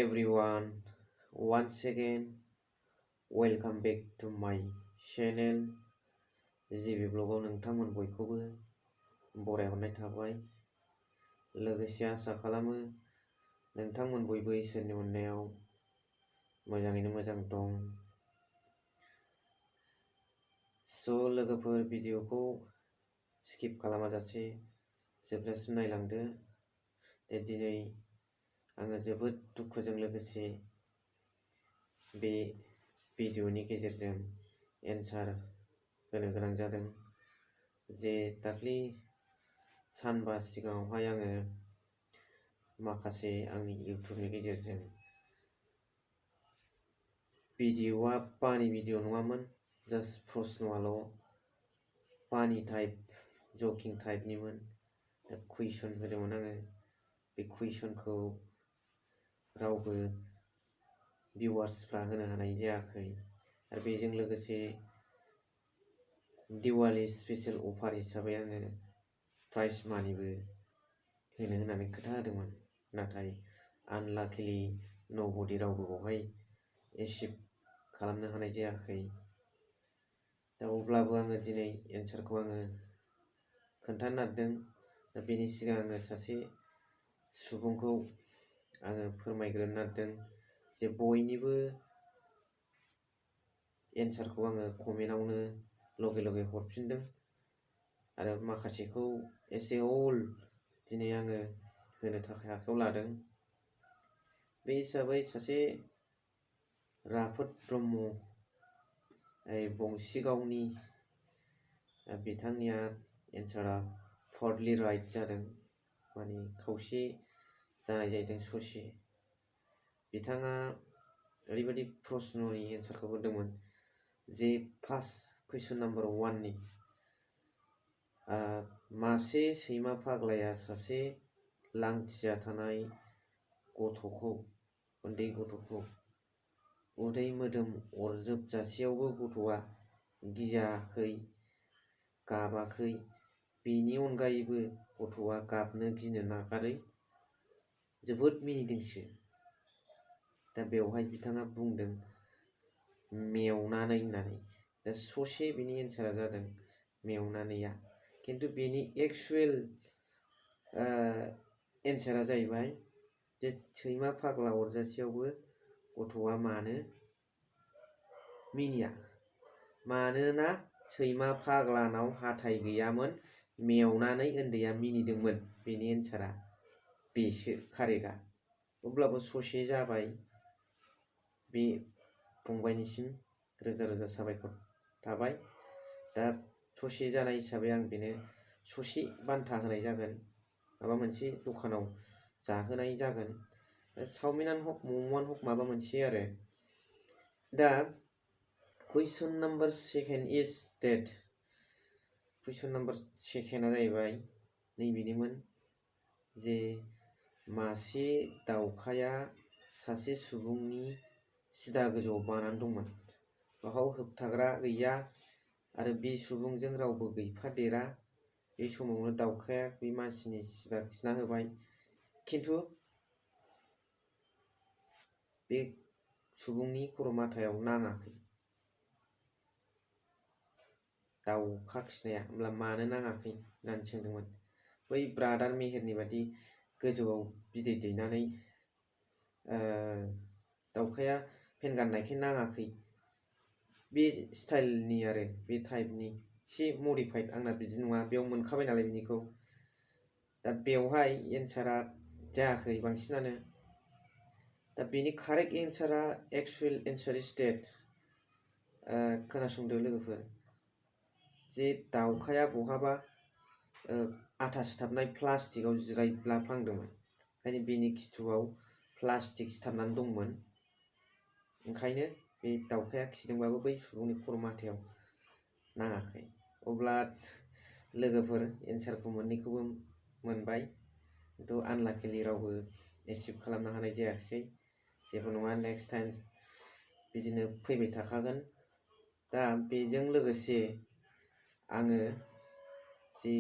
everyone, once again welcome back to my channel जिबि ब्लगाव नोंथांमोन बयखौबो बरायहरनाय थाबाय। लोगोसे आसा खालामो नोंथांमोन बयबो इसोरनि अननायाव मोजाङैनो मोजां दं। स' लोगोफोर, भिडिअखौ स्किप खालामाजासे जोबजासिम नायलांदो। दिनै आङो जोबोद दुखुजों लोगोसे बे भिडिअनि गेजेरजों एन्सार होनो गोनां जादों। जे दाख्लि सानबा सिगाङावहाय आङो माखासे आंनि इउटुबनि गेजेरजों भिडिअआ पानि भिडिअ नङामोन, जास्ट प्रश्नआल' पानि टाइप जकिं टाइपनिमोन। दा कुइसन होदोंमोन आङो। बे कुइसनखौ रावबो भिउवार्सफ्रा होनो हानाय जायाखै। आरो बेजों लोगोसे दिवाली स्पेशल अफार हिसाबै आङो प्राइज मानिबो होनो होननानै खोथा होदोंमोन। नाथाय आनलाकिलि नबडि रावबो बेवहाय एचिभ खालामनो हानाय जायाखै। दा अब्लाबो आङो दिनै एन्सारखौ आङो खोन्थानो नागिरदों। दा बेनि सिगां आङो सासे सुबुंखौ आङो फोरमायग्रोनो नागिरदों जे बयनिबो एन्सारखौ आङो कमेन्टआवनो लगे लगे हरफिनदों। आरो माखासेखौ एज ए होल दिनै आङो होनो थाखाय आखायाव लादों। बे हिसाबै सासे राफोद ब्रह्म बंसिगावनि बिथांनिया एन्सारा पार्टलि राइट जादों, माने खावसे जानाय जाहैदों, ससे। बिथाङा ओरैबायदि प्रश्ननि एन्सारखौ होदोंमोन जे फार्स्ट कुइसन नाम्बार 1नि मासे सैमा फाग्लाया सासे लांथिया थानाय गथ'खौ, उन्दै गथ'खौ उदै मोदोम अरजोबजासेयावबो गथ'आ गियाखै, गाबाखै। बेनि अनगायैबो गथ'आ गाबनो गिनो नागारै जोबोद मिनिदोंसो। दा बेवहाय बिथाङा बुंदों मेवनानै होननानै। दा ससे बिनि एन्सारा जादों मेवनानैया। खिन्थु बेनि एक्सुवेल एन्सारा जाहैबाय जे सैमा फाग्ला अरजासेयावबो गथ'आ मानो मिनिया? मानोना सैमा फाग्लानाव हाथाय गैयामोन, मेवनानै उन्दैया मिनिदोंमोन। बेनि एन्सारा बेसो कारेक्टआ। अब्लाबो ससे जाबाय। बे फंबायनिसिम रोजा रोजा साबायखर थाबाय। दा ससे जानाय हिसाबै आं बेनो ससे बान्था होनाय जागोन। माबा मोनसे दखानाव जाहोनाय जागोन। चावमिनानो हक, मम'आनो हक, माबा मोनसे आरो। दा कुइसन नाम्बार सेकेन्ड इज डेट। कुइसन नाम्बार सेकेन्डआ जाहैबाय नैबेनिमोन जे मासे दाउखाया सासे सुबुंनि सिदा गोजौआव बानानै दंमोन। बेयाव होबथाग्रा गैया आरो बे सुबुंजों रावबो गैफादेरा। बे समावनो दाउखाया बे मानसिनि सिदा खिना होबाय, खिन्थु बे सुबुंनि खर' माथायाव नाङाखै दाउखा खिनाया। होमब्ला मानो नाङाखै होननानै सोंदोंमोन। बै ब्रादार मेहेरनि बादि गोजौआव बिदै दैनानै दाउखाया फेन गाननायखाय नाङाखै, बे स्टाइलनि आरो बे टाइपनि एसे मडिफाइड। आंना बिदि नङा, बेयाव मोनखाबाय नालाय बिनिखौ। दा बेवहाय एन्सारा जायाखै बांसिनानो। दा बेनि कारेक्ट एन्सारा एक्सुवेल एन्सार इज डेट। खोनासंदो लोगोफोर, जे दाउखाया बहाबा आथा सिथाबनाय प्लास्टिकआव जिरायब्लाफ्लांदोंमोन। ओंखायनो बेनि खिथुआव प्लास्टिक सिथाबनानै दंमोन। ओंखायनो बे दाउखाया खिदोंबाबो बै सुबुंनि खर' माथायाव नाङाखै। अब्ला लोगोफोर, एन्सारखौ मोननैखौबो मोनबाय, खिन्थु आनलाकिलि रावबो एचिभ खालामनो हानाय जायाखिसै। जेबो नङा, नेक्स्ट टाइम बिदिनो फैबाय थाखागोन। दा बेजों लोगोसे आङो जि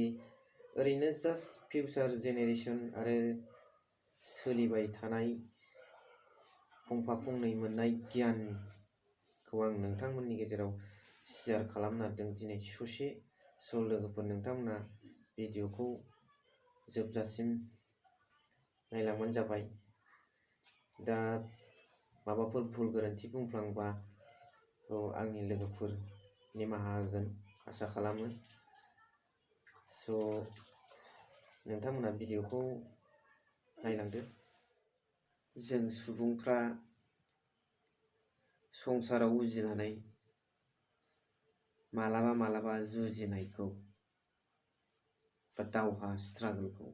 ओरैनो जास्ट फिउचार जेनेरेसन आरो सोलिबाय थानाय फंफा फंनै मोननाय गियानखौ आं नोंथांमोननि गेजेराव शेयार खालामनो नागिरदों दिनै ससे। स' लोगोफोर नोंथांमोना भिडिअखौ जोबजासिम नायलांबानो जाबाय। दा माबाफोर भुल गोरोन्थि बुंफ्लांबा आंनि लोगोफोर निमाहा होगोन आसा खालामो। स' नोंथांमोना भिडिअखौ नायलांदो। जों सुबुंफ्रा संसाराव उजिनानै मालाबा मालाबा जुजिनायखौ बा दावहा स्ट्रागोलखौ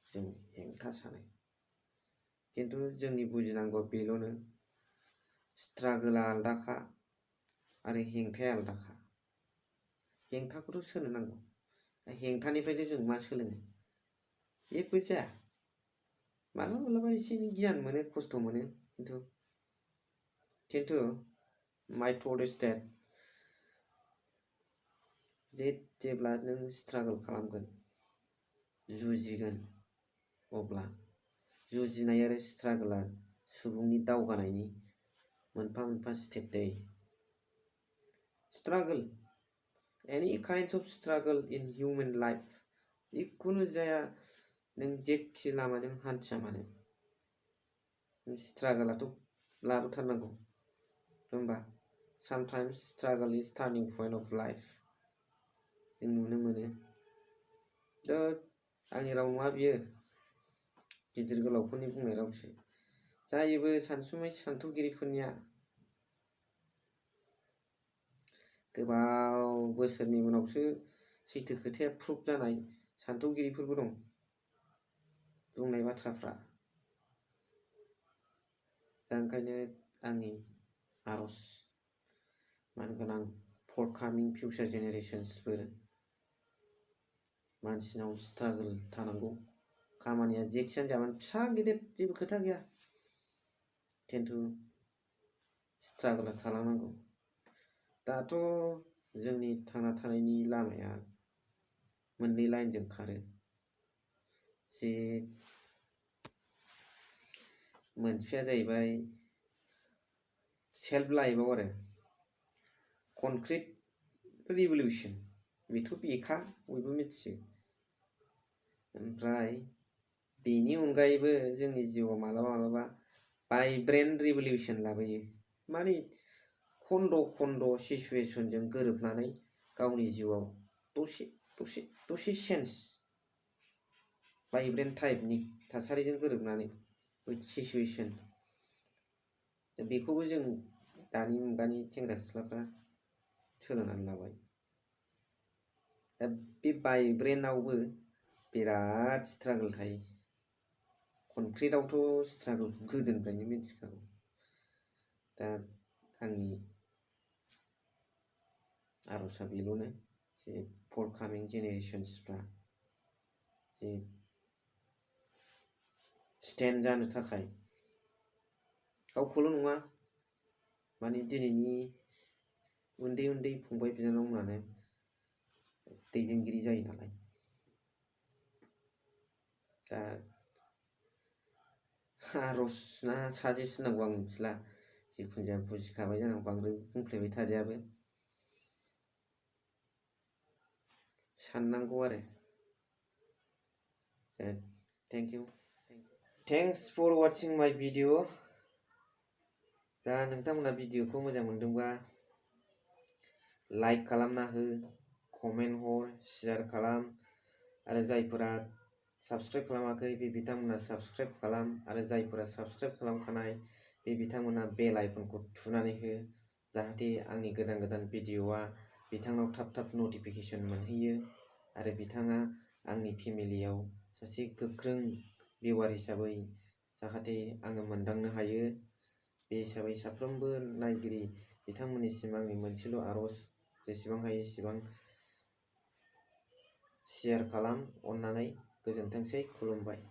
जों हेंथा सानो। खिन्थु जोंनि बुजिनांगौ बेल'नो स्ट्रागोला आलदाखा आरो हेंथाया आलदाखा। हेंथाखौथ' सोनो नांगौ, हेंथानिफ्रायनो जों मा सोलोङो? जेबो जाया। मालाबा मालाबा एसे एनै गियान मोनो, खस्थ' मोनो। खिन्थु माय थट इज दैट जेब्ला नों स्ट्रागोल खालामगोन, जुजिगोन, अब्ला जुजिनाय आरो स्ट्रागोला सुबुंनि दावगानायनि मोनफा मोनफा स्टेप जायो। Struggle, any kinds of struggle in human life, जिखुनु जाया नों जेखि लामाजों हान्थिया मानो स्ट्रागोलाथ' लाबोथारनांगौ। होमबा sometimes struggle is turning point of life जों नुनो मोनो। दा आंनि राव नङा बियो, गिदिर गोलावफोरनि बुंनाय रावसो। जायोबो सानसुमै सान्थौगिरिफोरनिया गोबाव बोसोरनि उनावसो सैथो खोथाया प्रुफ जानाय सान्थौगिरिफोरबो दं। बुंनाय बाथ्राफ्रा दा ओंखायनो आंनि आरज मानगोनां फरकामिं फिउचार जेनेरेशन्सफोर, मानसिनाव स्ट्रागोल थानांगौ। खामानिया जेखियानो जाबानो फिसा गिदिर जेबो खोथा गैया, खिन्थु स्ट्रागोला थालांनांगौ। दाथ' जोंनि थांना थानायनि लामाया मोननै लाइनजों खारो। जे मोनसेया जाहैबाय सेल्फ लाइफआव आरो कनक्रिट रिभलिउसन, बेथ' बेखा बयबो मिथियो। ओमफ्राय बेनि अनगायैबो जोंनि जिउआव मालाबा मालाबा भाइब्रेन्ट रिभलिउसन लाबोयो। माने खन्द' खन्द' सिचुवेसनजों गोरोबनानै गावनि जिउआव दसे चेन्ज, भाइब्रेन्ट टाइपनि थासारिजों गोरोबनानै सिचुवेसन, बेखौबो जों दानि मुगानि सेंग्रा सिख्लाफ्रा सोलोंनानै लाबाय। दा बे भाइब्रेन्टआवबो बिराद स्ट्रागोल थायो। कनक्रिटआवथ' स्ट्रागोलखौ गोदोनिफ्रायनो मिथिखागौ। दा आंनि आर'जआ बेल'नो जे फरकामिं जेनेरेशन्सफ्रा जे स्टेन्ड जानो थाखाय गावखौल' नङा, माने दिनैनि उन्दै उन्दै फंबाय बिनानावमोनानो दैदेनगिरि जायो नालाय। दा आर'ज ना साजेसन नांगौ आं मिथिला, जिखुनु जाया बुजिखाबाय जानांगौ, बांद्राय बुंफ्लेबाय थाजायाबो। साननांगौ आरो। Thank you. Thanks for watching my video. दा नोंथांमोना भिडिअखौ मोजां मोनदोंबा लाइक खालामना हो, कमेन्ट हर, शेयार खालाम, आरो जायफोरा साबस्क्राइब खालामाखै बे बिथांमोना साबस्क्राइब खालाम, आरो जायफोरा साबस्क्राइब खालामखानाय बे बिथांमोना बेल आइकनखौ थुनानै हो, जाहाथे आंनि गोदान गोदान भिडिअआ बिथांनाव थाब थाब नटिफिकेसन मोनहैयो आरो बिथाङा आंनि फेमिलियाव सासे गोख्रों भिउवार हिसाबै जाहाथे आङो मोनदांनो हायो। बे हिसाबै साफ्रोमबो नायगिरि बिथांमोननिसिम आंनि मोनसेल' आर'ज, जेसेबां हायो एसेबां शेयार खालाम अननानै। गोजोनथोंसै, खुलुमबाय।